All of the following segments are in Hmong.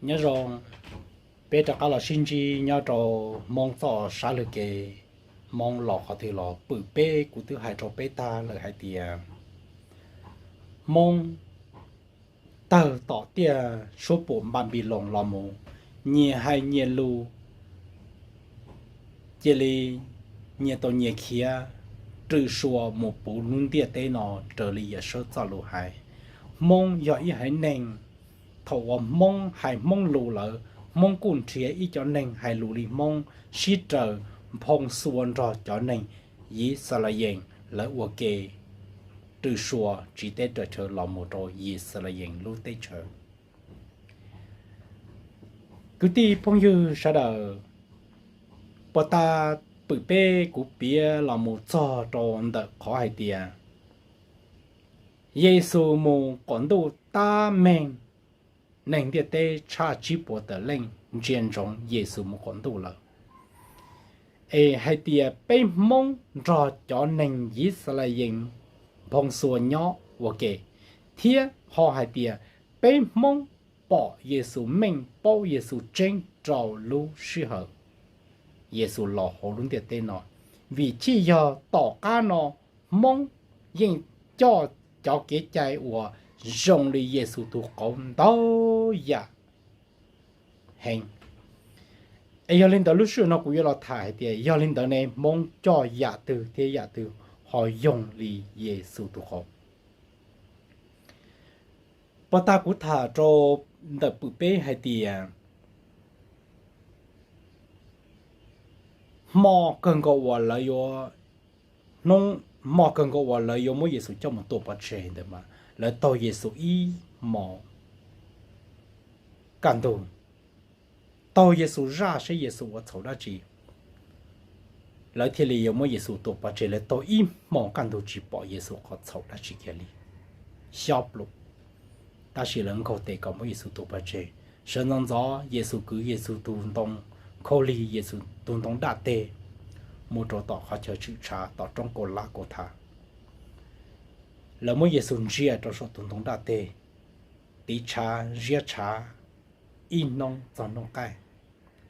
Nyob zoo, peb rov qab los sib ntsib nyob rau Hmoob txoj sab lwg kev. Hmoob los qhov twg los pwm peb, kuv twb hais rau peb tag lawm hais tias Hmoob tawg tom tiaj suab puam Npanpiloos los mus, nyias hais nyias lus, cia li nyias tau nyias khiav rwm sua mus puv lub ntiaj teb no raws li Yawm Saub txoj lus hais. Hmoob yog ib haiv neeg, thaum uas Hmoob hais Hmoob lus lawm, Hmoob kuj nrhiav ib cov neeg hais lus li Hmoob sib raws nphoo xua nrog cov neeg Yixalayees lawv ua ke rwm sua tsiv teb raws chaw los mus rau Yixalayees lub teb chaws. Kwv tij phooj ywg sawv daws, puag ta pwm peb kuv piav los mus txog rau ntawm qhov hais tias Yexus mus qaum ntuj tab meeg, neeg ntiaj teb tshaj tsib puas tawm leej ntsia ntsoov Yexus mus qaum ntuj lawm. Es hais tias peb Hmoob nrog cov neeg Yixalayees nphoo xua nyob ua ke, thiab ho hais tias peb Hmoob pom Yexus meej, paub Yexus tseeb rau lub sij hawm Yexus los hauv lub ntiaj teb no. Vim chij yog tom qab no Hmoob yeej coj cov kev cai uas zoo li Yexus tus qauv ntau yam heev. Es yog li ntawd lub sij hawm no kuv yuav los tham hais tias yog li ntawd ne Hmoob coj yam twg thiab yam twg ho yoog li Yexus tus qauv. Puag ta kuv tham rau ntawm pwm peb hais tias hmo kawg nkaus uas lawv yuav, hnub hmo kawg nkaus uas lawv yuav muab Yexus coj mus tua pov tseg ntawd mas lawv taug Yexus ib hmos kaj ntug, taug Yexus zaj seb Yexus ua txhaum dab tsi. Lawv thiaj li yuav muab Yexus tua pov tseg, lawv taug ib hmos kaj ntug tsis pom Yexus qhov txhaum dab tsi kiag li, xyob plum. Tab sis lawv nkaug tes kom muab Yexus tua pov tseg. Sawv ntxov ntxov Yexus kwv Yexus tus ntoo khaub lig, Yexus tus ntoo daj teg mus rau tom qhov chaw tshwm tshav tom roob Kaus Lab Kaus Thas. Lawv muab Yexus ntsia rau saum tus ntoo daj teg, tiv tshav ziab tshav ib hnub txog hnub qaij.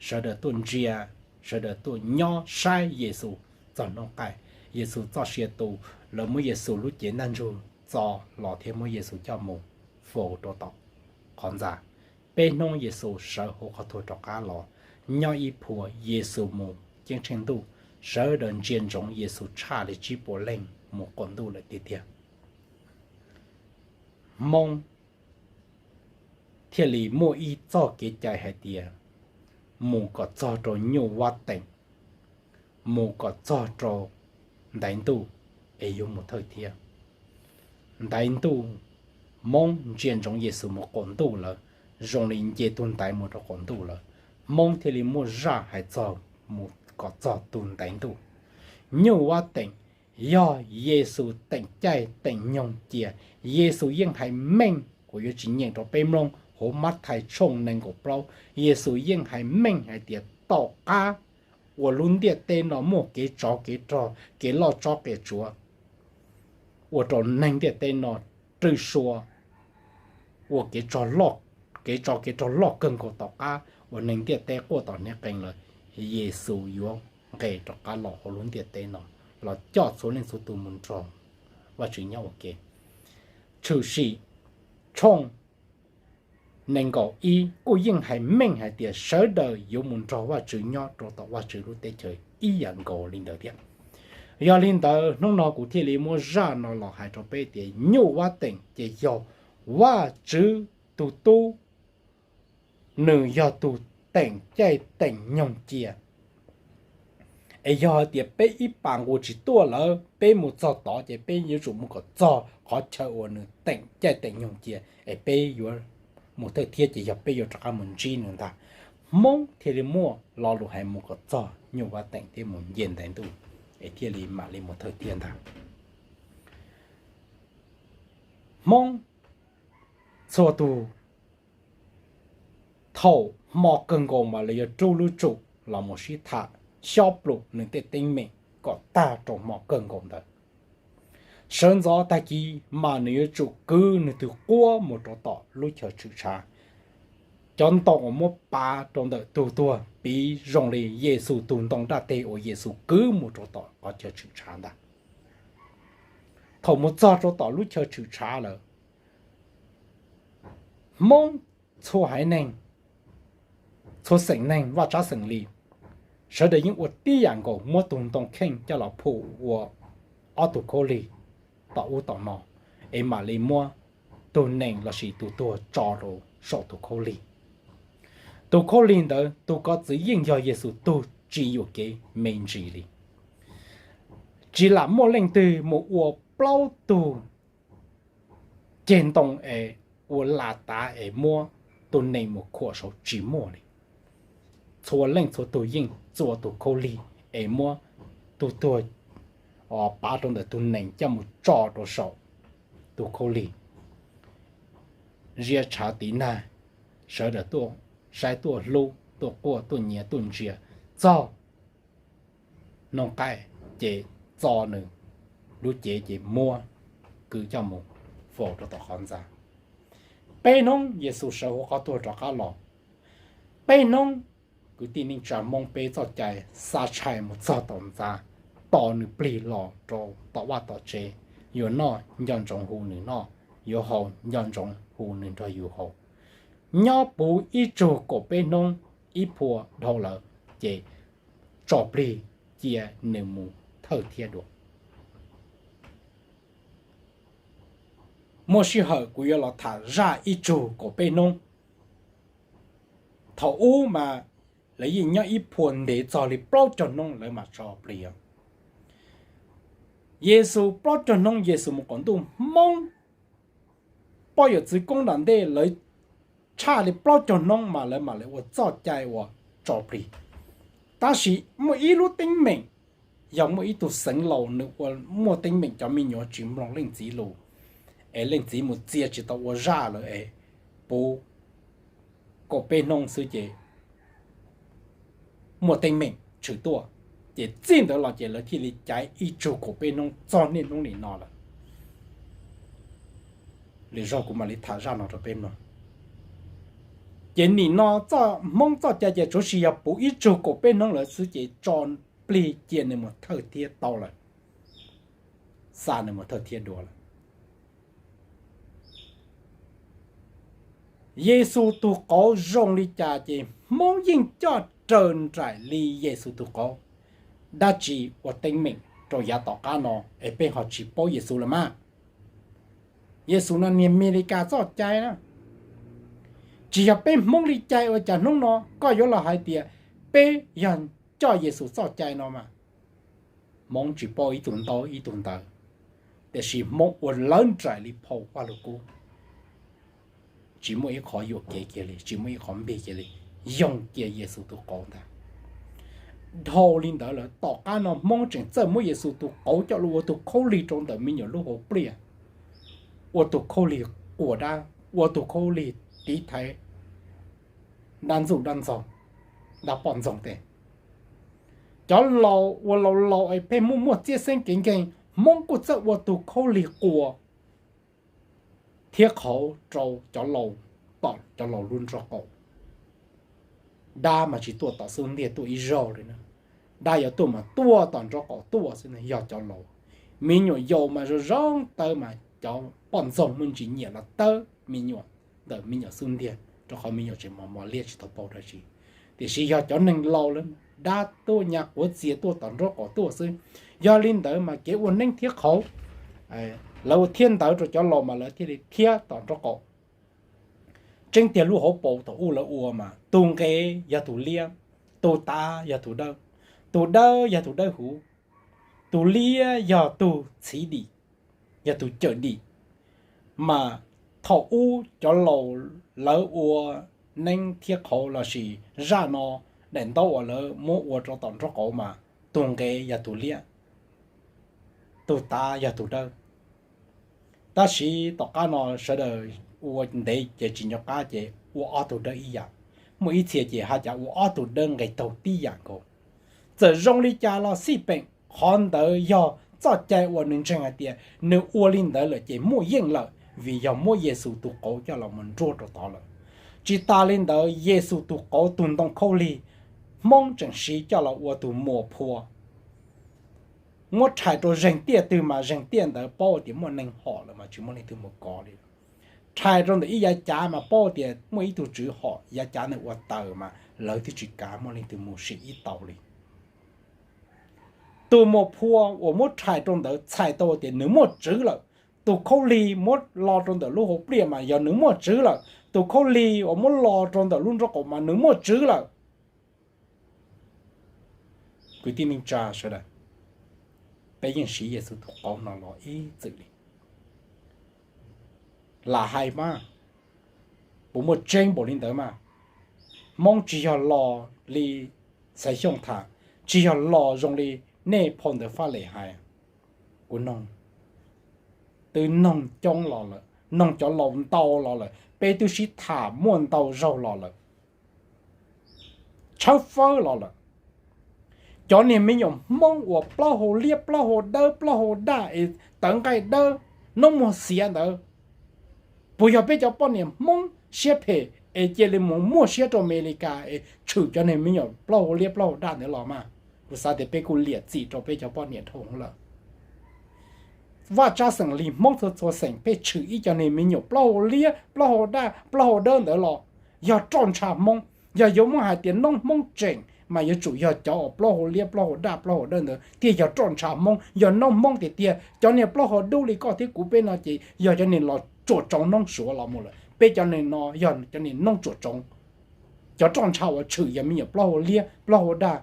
Sawv daws tuaj ntsia, sawv daws tuaj nyob saib Yexus txog hnub qaij. Yexus txoj sia tu, lawv muab Yexus lub cev ntaj ntsug txo los thiab muab Yexus coj mus faus rau tom qhov ntxa. Peb hnub Yexus sawv hauv qhov thuam rov qab los, nyob ib phua Yexus mus ceeb tsheej ntuj, sawv daws ntsia ntsoov Yexus tshaj li tsib puas leej mus qaum ntuj lawm tiag tiag. Hmoob thiaj li muaj ib txoj kev cai hais tias mus kom txog rau nyuj vab teem, mus kom txog rau ntaiv ntuj es yuav mus thawj thiab. Ntaiv ntuj, Hmoob ntsia ntsoov Yexus mus qaum ntuj lawm, zoo li nce tus ntaiv mus rau qaum ntuj lawm, Hmoob thiaj li muaj zaj hais txog mus kom txog tus ntaiv ntuj. Nyuj vab teem yog Yexus teem caij teem nyoog cia. Yexus yeej hais meej, kuv yuav tsis nyeem rau peb mloog, hauv Mathais tshooj nees nkaum plaub, Yexus yeej hais meej hais tias tom qab uas lub ntiaj teb no muaj kev tsov kev rog, kev loj tsob qia tsuav, ua rau neeg ntiaj teb no rwm sua, ua kev tsov kev rog loj kawg nkaus tom qab uas neeg ntiaj teb quaj tom hniav qees lawm, Yexus yuav nqes rov qab los hauv lub ntiaj teb no, los coj txhua leej txhua tus mus nrog Vajtswv nyob ua ke. Tshwm sim tshooj nees nkaum ib kuj yeej hais meej hais tias sawv daws yuav mus nrog Vajtswv nyob rau tom Vajtswv lub teb chaws ib yam nkaus li ntawd thiab. Yog li ntawd hnub no kuv thiaj li muab zaj no los hais rau peb tias nyuj vab teem ces yog Vajtswv tus tub, nws yog tus teem caij teem nyoog cia. Es yog hais tias peb ib pas nqus tsis tuaj lawm, peb mus txog tod ces peb yuav tsum mus kom txog qhov chaw uas nws teem caij teem nyoog cia, es peb yuav mus thawj thiab ces yog peb yuav rov qab mus ntsib nws ntag. Hmoob thiaj li muaj lo lus hais mus kom txog nyuj vab teem thiab mus nce ntaiv ntuj, es thiaj li mam li mus thawj thiab ntag. Hmoob txhua tus, thaum hmo kawg nkaus mas lawv yuav rub lub tsum los mus sib tham, xyob plum nws tej teeb meem kom tag rau hmo kawg nkaus ntawd. Sawv ntxov tag kis mas nws yuav tsum kwv nws tus quab mus rau tom lub chaw tshwm tshav, cov ntoo uas muab pav rau ntawm tug tuag piv zoo li Yexus tug ntoo daj teg uas Yexus kwv mus rau tom qhov chaw tshwm tshav ntag. Thaum mus txog rau tom lub chaw tshwm tshav lawm, Hmoob txhua haiv neeg, txhua xeem neeg vaj tsab xeem li, sawv daws yeej ua tib yam nkaus, muab tug ntoo kheej coj los phum ua ob tug khaub lig tom ub tom no, es mam li muab tug nees lossis tug tuag tso rau saum tug khaub lig. Tug khaub lig ntawd tug kov txwv yeej yog Yexus tug tsis yuam kev me ntsis li. Tsis lam muaj leej twg mus ua plaub tug ceg ntoo es ua las tav es muab tug nees mus khuam saud tsis muaj li. Txhua leej txhua tug yeej txua tug khaub lig es muab tug tuag pav rau ntawm tug nees coj mus tso rau saum tug khaub lig. Ziab tshav tiv nag, sawv daws tuaj saib tuaj hlub tuaj quaj tuaj nyiav tuaj ntsia txog noog qaij, ces txo nws lub cev ces muab kwv coj mus faus rau tom qhov ntxa. Peb hnub Yexus sawv hauv qhov tuag rov qab los. Peb hnub kwv tij neej tsa Hmoob peb txoj cai xa tshais mus txog tom ntxa, tos nws plig los rau tom vaj tom tsev, yuav noj nco ntsoov hu nws noj, yuav haus nco ntsoov hu nws nrog yus haus. Nyob puv ib tsug kaum peb hnub ib phua dhau lawm, ces tso plig cia nws mus thawj thiab dua. Muaj sij hawm kuv yuav los tham zaj ib tsug kaum peb hnub. Thaum ub mas lawv yeej nyob ib phua ntev txog li plaub caug hnub lawv mam tso plig. Yexus plaub caug hnub Yexus mus qaum ntuj, Hmoob poj yawm txwv koob nram ntej lawv tshaj li plaub caug hnub mas lawv mam li ua txoj cai uas tso plig. Tab sis muaj ib lub teeb meem, yog muaj ib tug xeev laus nws ua muaj teeb meem cov me nyuam tsis mloog leej txiv lus, es leej txiv mus txia tsis tau ua zaj lawm es puv kaum peb hnub xwb ces muaj teeb meem tshwm tuaj, ces txij ntawd los ces lawv thiaj li caiv ib tsug kaum peb hnub txog niaj hnub nim no lawm. Lwm zaug kuv mam li tham zaj no rau peb mloog. Ces nim no Hmoob txoj cai ces tsuav sis yog puv ib tsug kaum peb hnub lawm xwb ces tso plig cia nws mus thawj thiab tau lawm, xa nws mus thawj thiab dua lawm. Yexus tus qauv zoo li cas ces Hmoob yeej coj raws nraim li Yexus tus qauv. Dab tsi ua teeb meem rau yav tom qab no es peb ho tsis paub Yexus lawm mas? Yexus no niag Amelikas txoj cai na. Tsis yog peb Hmoob li cas ua cas hnub no koj yuav los hais tias peb yog coj Yexus txoj cai no mas? Hmoob tsis paub ib tug ntaub ib tug ntawv, tiam sis Hmoob ua lawv nraim li phau Vaj Lug Kub. Tsis muaj ib qho yuam kev kiag li, tsis muaj ib qho npig kiag li, yoog cia Yexus tus qauv ntag. Dhau li ntawd lawm tom qab no Hmoob tseem txawj muab Yexus tus qauv coj los ua tus khaub lig rau ntawm me nyuam lub hauv pliaj, ua tus khaub lig quas dab, ua tus khaub lig tiv thaiv dab ntxuj dab ntxaug, dab poj ntxoog tej. Cov laus uas laus laus es pheej muaj muaj txiaj xeeb kev nkeeg, Hmoob kuj txawj ua tus khaub lig quas thiab qhauv rau cov laus tom cov laus lub nraub qaum. Dab mas tsis tuaj tom xub ntiag tuaj ib zaug li na. Dab yuav tuaj mas tuaj tom nraub qaum tuaj xwb na, yog cov laus. Me nyuam yaus mas zoo zoo tawv mas cov poj ntxoog muaj ntsis nyiam los tawb me nyuam ntawm me nyuam xub ntiag rau qhov me nyuam tseem mos mos liaj tsis tau paub dab tsi. Tiam sis yog cov neeg laus lawm, dab tuaj nyab quav txias tuaj tom nraub qaum tuaj xwb. Yog li ntawd mas kev ua neeb thiab qhauv, lawv ua thiab ntawv rau cov laus mas lawv thiaj li thiab tom nraub qaum. Tseeb tiag lub hauv paus thaum ub lawv ua mas tus nqe yog tus liab, tus tav yog tus dawb, tus dawb yog tus dawb huv, tus liab yog tus txhiv dim, yog tus cawm dim. Mas thaum ub cov laus lawv ua neeb thiab qhauv lossis zaj no, daim ntaub uas lawv muab ua rau tom nraub qaum mas tus nqe yog tus liab, tus tav yog tus dawb. Tab sis tom qab no sawv daws ua ntev ces tsis nco qab ces ua ob tug dawb ib yam. Muaj ib txhia ces haj cas ua ob tug dawb nqe taug tib yam nkaus. Txawm zoo li cas los xij peem, qhov ntawd yog txoj cai uas nws ntseeg hais tias nws ua li ntawd lawm ces muaj yeej lawm, vim yog muab Yexus tus qauv coj los mus nruab rau tod lawm. Tsis tas li ntawd, Yexus tus qauv tus ntoo khaub lig, Hmoob tseem siv coj los ua tus muas phua, muab rhais rau zeeg tiaj twg mas zeeg tiaj ntawd paub tias muaj neeg hom lawm mas tsis muaj leej twg mus kov li. Rhais rau ntawm ib yav cav mas paub tias muaj ib tug tswv hom, yav cav ntawd ua taws mas lawv twb tsis kav muaj leej twg mus sim ib tau li. Tus muas phua uas muab rhais rau ntawd txhais tau tias nws muaj tswv lawm. Tus khaub lig muab lo rau ntawm lub hauv pliaj mas yog nws muaj tswv lawm. Tus khaub lig uas muab lo rau ntawm lub nraub qaum mas nws muaj tswv lawm. Kwv tij neej tsa sawv daws, peb yeej siv Yexus tus qauv no los ib txwm li. Lam hais mas, puas muaj tseeb npaum li ntawd mas? Hmoob tsis yog los li Xaiv Xyooj tham, tsis yog los zoo li nej phau ntawv Faj Les hais. Kuv noog, twb noog coob los lawm, noog cov laus ntau los lawm, peb twb sib tham muaj ntau zaug los lawm, tshawb fawb los lawm. Cov niag me nyuam Hmoob uas plaub hau liab, plaub hau dawb, plaub hau daj es tawv nqaij dawb, noob muag xiav ntawd, puas yog peb cov poj niam Hmoob siab phem es cia li mus muaj siab rau Amelikas es tshwm cov niag me nyuam plaub hau liab plaub hau daj ntawd los mas? Kuv xav tias peb kuj liam txim rau peb cov poj niam dhau hwv lawm. Vaj tsab xeem li Hmoob txhua txhua xeem pheej tshwm ib co niag me nyuam plaub hau liab plaub hau daj plaub hau dawb ntawd los yog roj ntsha Hmoob. Yog yuav muab hais tias noob Hmoob tseem mas yuav tsum yog cov uas plaub hau liab plaub hau daj plaub hau dawb ntawd thiaj yog roj ntsha Hmoob, yog noob Hmoob tiag tiag. Cov niag plaub hau dub li koj thiab kuv peb no ces yog cov niag los tsuam tsoov noob Suav los mus lawm. Peb cov niag no yog cov niag noob tsuam tsoov. Cov roj ntsha uas tshwm yog me nyuam plaub hau liab plaub hau daj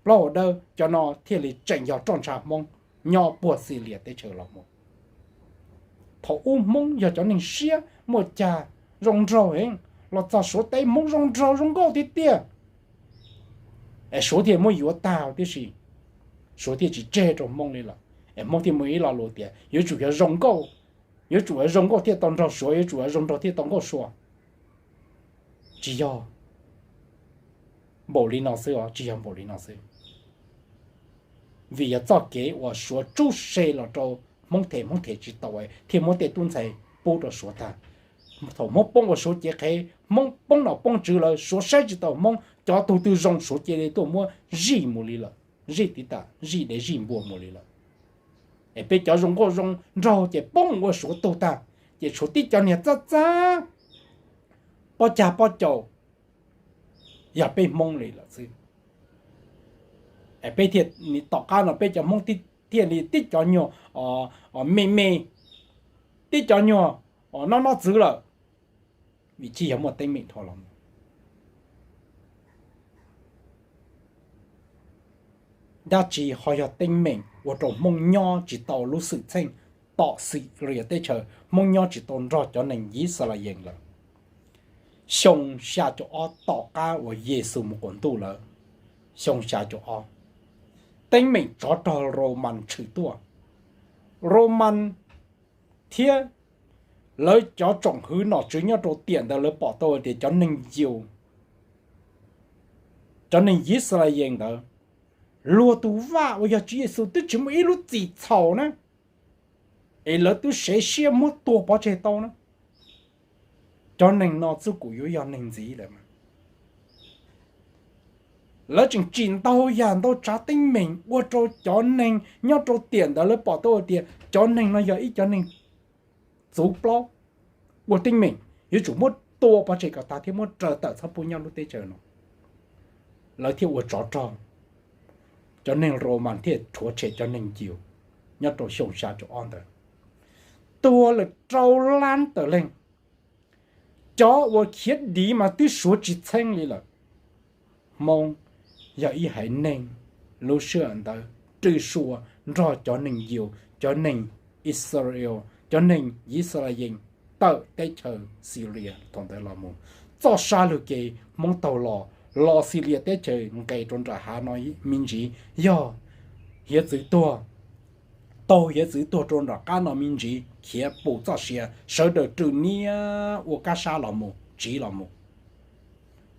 plaub hau dawb, cov no thiaj li tseem yog roj ntsha Hmoob nyob puag Xilias teb chaws los mus. Thaum ub Hmoob yog cov neeg siab muaj cag, zoo nraug heev, los txog Suav teb Hmoob zoo nraug zoo nkauj tiag tiag. Es Suav thiaj muab yuav tag tib si, Suav thiaj tsis tseg rau Hmoob li lawm. Es Hmoob thiaj muaj ib lo lus tias yuav tsum yog zoo nkauj, yuav tsum yog zoo nkauj thiaj tau nraug Suav, yuav tsum yog zoo nraug thiaj tau nkauj Suav. Tsis yog npaum li no xwb os, tsis yog npaum li no xwb. Vim yog txoj kev uas Suav tsub se los rau Hmoob them, Hmoob them tsis tau thiaj muab tej tub ntxhais pub rau Suav tag. Thaum Hmoob poob ua Suav cev qhev, Hmoob poob nom poob tswv lawm, Suav saib tsis taus Hmoob, cov tug twg zoo Suav cia li tuaj muab zij mus li lawm, zij tiv tam, zij dev zij npua mus li lawm. Es peb cov zoo nkauj zoo nraug ces poob mus ua Suav tug tag, ces tshuav tib cov niag txab txab pob cag pob caus yog peb Hmoob li lawm xwb. Es peb thiaj, tom qab no peb cov Hmoob thiaj li tib cov nyuag me me, tib cov nyuag noj noj txwv lawm, vim tsis yog muaj teeb meem dhau los mus. Dab tsi ho yog teeb meem ua rau Hmoob nyob tsis tau lub xwm txheej tom Xilias teb chaws, Hmoob nyob tsis tau nrog cov neeg Yixalayees lawm? Xyoo xya caum ob tom qab uas Yexus mus quas ntuj lawm, xyoo xya caum ob, teeb meem tsov rog Roman tshwm tuaj. Roman thiab lawv cov tsoom hwv nom tswv nyob rau tiam ntawd lawv pom tau tias cov neeg Yus, cov neeg Yixalayees ntawd, luag tus vaj uas yog Tswv Yexus twb tsis muaj ib lub txim txhaum na, es lawv twb sev siab muab tua pov tseg tau na. Cov neeg no xwb kuj yuav yog neeg ntxiv lawm mas. Lawv tseem tsim ntau yam ntau tsav teeb meem ua rau cov neeg nyob rau tiam ntawd lawv pom tau tias cov neeg no yog ib cov neeg txuv plaub, ua teeb meem yuav tsum muab tua pov tseg kom tag thiab muab raws tawm txhob pub nyob lub teb chaws no. Lawv thiaj ua tsov rog, cov neeg Roman thiaj rhuav tshem cov neeg Yus nyob rau xyoo xya caum ob ntawd. Tuag lawm rau lab tawm leej. Cov uas khiav div mas twb suav tsis txheeb li lawm. Hmoob yog ib haiv neeg lub sij hawm ntawd rwj sua nrog cov neeg Yus, cov neeg Israel, cov neeg Yixalayees tawm teb chaws Xilias thaum ntawd los mus. Txoj sa lwg kev Hmoob taug los, los Xilias teb chaws nqes rau nram hav no me ntsis, yog hiav txwv tuag, taug hiav txwv tuag rau nram qab no me ntsis, khiav pus txoj sia, sawv daws rwg niab ua kab sab los mus tsiv los mus,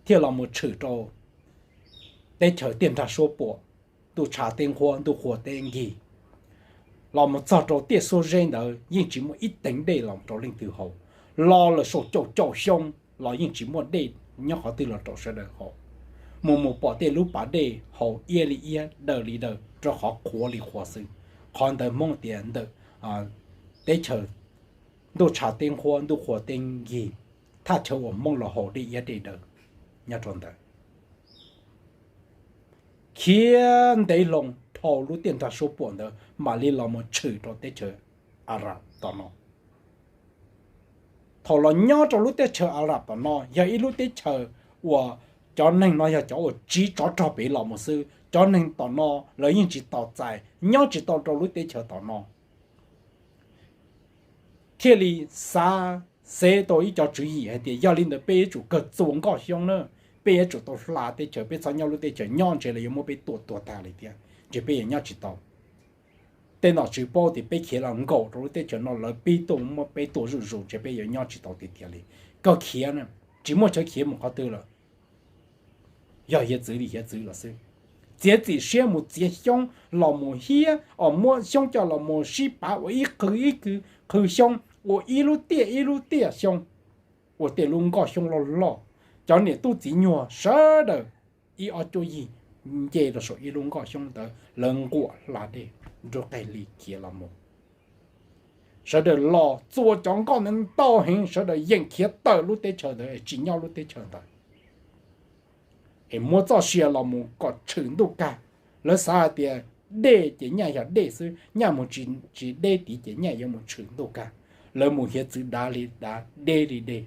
thiaj los mus tshwm rau teb chaws tiaj nrag suab puam, ntuj tshav teb nqhuab, ntuj qhua teb nkig, los mus txog rau tiaj xuab zeb ntawd yeej tsis muaj ib teev dej los rau leej twg haus. Los lawm saum caum caum xyoo los yeej tsis muaj dej nyob qhov twg los rau sawv daws haus. Mus mus pom tej lub pas dej haus iab li iab daw li daw rau qhov qhuav li qhuav xwb. Qhov ntawd Hmoob tias ntawm teb chaws ntuj tshav teb nqhuab ntuj qhua teb nkig, thaj chaw uas Hmoob los haus dej iab dej daw nyob rau ntawd. Khiav ntev loo dhau lub tiaj nrag suab puam ntawd mam li los mus tshwm rau teb chaws Arab tom no. Thaum los nyob rau lub teb chaws Arab tom no yog ib lub teb chaws uas cov neeg no yog cov uas tsiv tsov rog pem los mus xwb. Cov neeg tom no lawv yeej tsis tau txais, nyob tsis tau rau lub teb chaws tom no. Thiaj li xav xev tau ib co tswv yim hais tias yog li ntawd peb yuav tsum kawg txua nkoj xyoob na, peb yuav tsum tau hla teb chaws, peb txhob nyob lub teb chaws nyob ntshe lawv yuav muab peb tua tuag tag li thiab, ntshe peb yuav nyob tsis tau. Tej nom tswv paub tias peb khiav los nkaum rau lub teb chaws no lawv pib tuaj muab peb tua zuj zus ntshe peb yuav nyob tsis tau tiag tiag li. Kawg khiav na, tsis muaj chaw khiav mus qhov twg lawm. Yog hiav txwv li hiav txwv los xwb. Txiav txim siab mus txiav xyoob los mus hiab os, muab xyoob coj los mus sib pav ua ib qhwv ib qhwv xyoob, ua ib lub tiaj ib lub tiaj xyoob, ua tej lub nkoj xyoob loj loj. Cov niam tub txiv nyuag sawv daws ib ob cuab yig nce rau saum ib lub nkoj xyoob ntawd, lawv nquam hla dej nruab qeeg li khiav los mus. Sawv daws los txua cov nkoj ntawd ntau heev, sawv daws yeem khiav tawm lub teb chaws ntawd tsis nyob lub teb chaws ntawd, es muab txoj sia los mus kom tshwm ntuj kag. Lawv xav hais tias dej ces nyaj yog dej xwb, nyaj mus tsis deb tid ces nyaj yuav mus tshwm ntuj kag. Lawv mus hiav txwv dav li dav, deb li deb,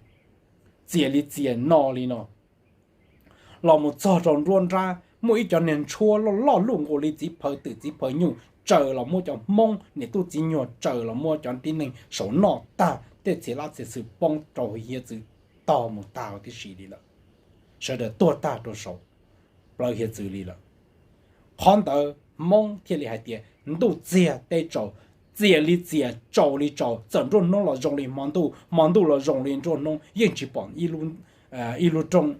txias li txias, no li no. Los mus txog rau nruab nrab muaj ib cov niag ntshuab loj loj luj nkaus li txiv phaw twm txiv phaw nyuj tsaws los muab cov Hmoob niam tub txiv nyuag tsaws los muab cov tib neeg saum noj tag, tej txiv lab txiv xwm poob rau hiav txwv tog mus tag huv tib si li lawm. Sawv daws tuag tag rau saum plawv hiav txwv li lawm. Qhov ntawd Hmoob thiaj li hais tias ntuj txiag teb tsaus, txias li txias tsaus li tsaus, txawm nruab hnub los zoo li hmo ntuj, hmo ntuj los zoo li nruab hnub, yeej tsis pom ib lub roob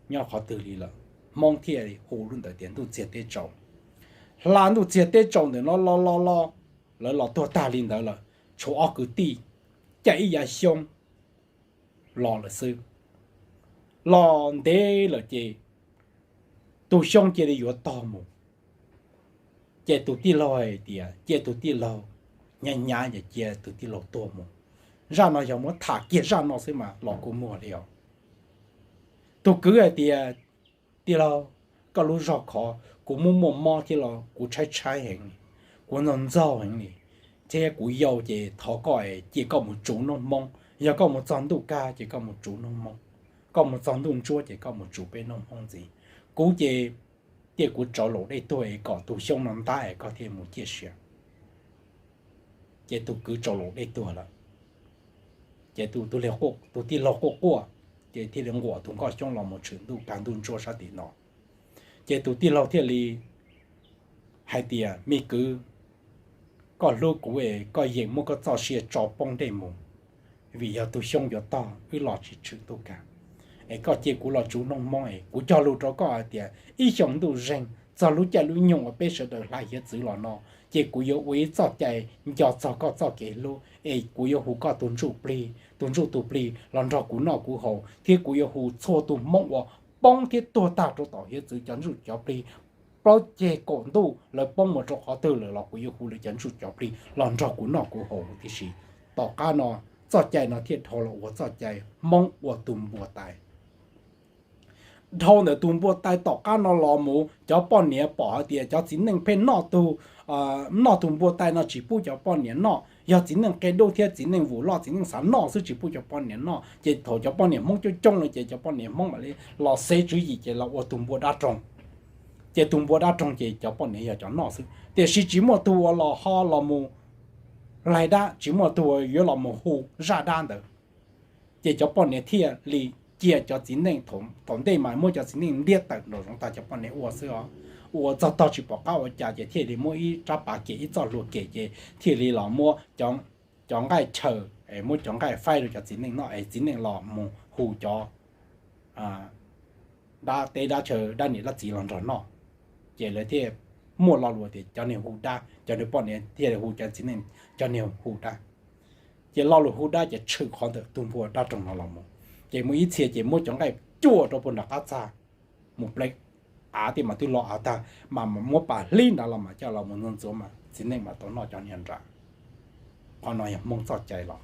nyob qhov twg li lawm. Hmoob thiaj li hu lub ntawd tias ntuj txiag teb tsaus. Hla ntuj txiag teb tsaus ntawm no los los los, lawv los tuag tag li ntawd lawm, tshuav ob kwv tij caij ib yav xyoob los lawm xwb. Los ntev lawm ces tus xyoob cia li yuav tog mus. Ces tus tij laug hais tias cia tus tij laug hnyav hnyav es cia tus tij laug tuag mus. Zaj no yog muab tham kiag zaj no xwb mas los kua muag li os. Tus kwv hais tias, tij laug, koj lub zog khov kuv muaj muaj mob thiab los kuv tshaib tshaib heev li, kuv ntxaug ntxaug heev li, thiab kuv yau ces thov koj es cia koj mus tsuv noob hmoob. Yog koj mus txog ntuj kag ces koj mus tsuv noob hmoob, koj mus txog ntuj ntsuab ces koj mus tsuv peb noob hmoob ntxiv. Kuv ces tiaj kuv tsau laus dej tuag es kom tus xyoob no ntab es koj thiaj mus ciaj sia. Ces tus kwv tsau laus dej tuag lawm. Ces tus tij laug quaj quaj, ces thiaj li nquam tus nkoj xyoob los mus tshwm ntuj kag ntuj ntsuab sab tim no. Ces tus tij laug thiaj li hais tias, me kwv, koj hlub kuv es koj yeem muab koj txoj sia tso poob dej mus, vim yog tus xyoob yuav tog wb los tsis tshwm ntuj kag. Es koj cia kuv los tsuv noob hmoob es kuv cog lus rau koj hais tias ib xyoos ntuj zeeg txog lub caij lub nyoog uas peb sawv daws hla hiav txwv los no, ces kuv yuav ua ib txoj cai nco txog koj txoj kev hlub es kuv yuav hu koj tus ntsuj plig, tus ntsuj tus plig los nrog kuv noj kuv haus, thiab kuv yuav hu txhua tus hmoob uas poob thiab tuag tag rau tom hiav txwv cov ntsuj cov plig plaub ceg kaum ntuj lawv poob mus rau qhov twg lawm los kuv yuav hu lawv cov ntsuj cov plig los nrog kuv noj kuv haus huv tib si. Tom qab no txoj cai no thiaj dhau los ua txoj cai hmoob ua tus npua tais. Dhau ntawm tus npua tais tom qab no los mus cov poj niam pom hais tias cov txiv neej pheej noj tus, noj tus npua tais no tsis pub cov poj niam noj, yog txiv neej qia dub thiab txiv neej vus loj txiv neej xav noj xwb tsis pub cov poj niam noj. Ces thaum cov poj niam hmoob coob coob no ces cov poj niam hmoob mam li los xev tswv yim ces los ua tus npua dab roog. Ces tus npua dab roog ces cov poj niam yog cov noj xwb tiam sis tsis muaj tug uas los ho los mus laig dab, tsis muaj tug uas yuav los mus hu zaj dab ntawd. Ces cov poj niam thiaj li cia cov txiv neej, thaum ntej mas muab cov txiv neej ntiab tawm nraum zoov tag cov poj niam ua xwb os, ua txog tog tsis pom qab ua cas ces thiaj li muab ib rab pas kem ib txoj hlua kem ces thiaj li los muab cov nqaij chaw, muab cov nqaij faib rau cov txiv neej noj es txiv neej los mus hu cov dab teb dab chaw dab niam dab txiv los nrog noj. Ces lawv thiaj muaj lo lus tias cov niag hu dab, cov niag poj niam thiaj li hu cov txiv neej cov niag hu dab. Ces lo lus hu dab ces tshwm qhov ntawm tus npua dab roog no los mus. Ces muaj ib txhia ces muab cov nqaij cuaj rau puag nram qab txag mus pleev av tias mas twb los av tag mas muab pas hlib nrad los mas coj los mus ntxuav ntxuav mas txiv neej mas tau noj cov niag nrad. Qhov no yog Hmoob txoj cai los.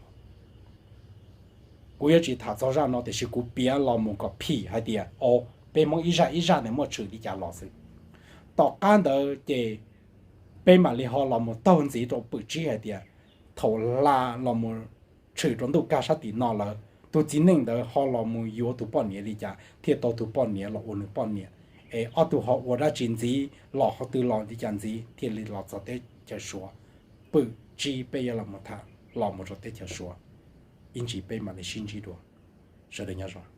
Kuv yuav tsis tham txog zaj no tiam sis kuv piav los mus kom phim hais tias o, peb Hmoob ib zaj ib zaj ne muaj tshwm li cas los xwb. Tom qab ntawd ces peb mam li ho los mus taug ntxiv rau pwm tsib hais tias thaum hla los mus tshwm rau ntuj kag sab tim no lawm, tus txiv neej ntawd ho los mus yuav tus poj niam li cas thiaj tau tus poj niam los ua nws poj niam, es ob tug ho ua dab tsi ntxiv los ho twg los li cas ntxiv thiaj li los txog teb chaws Suav. Pwm tsib peb yuav los mus tham los mus rau teb chaws Suav, ib ntsis peb mam li sib ntsib dua. Sawv daws nyob zoo.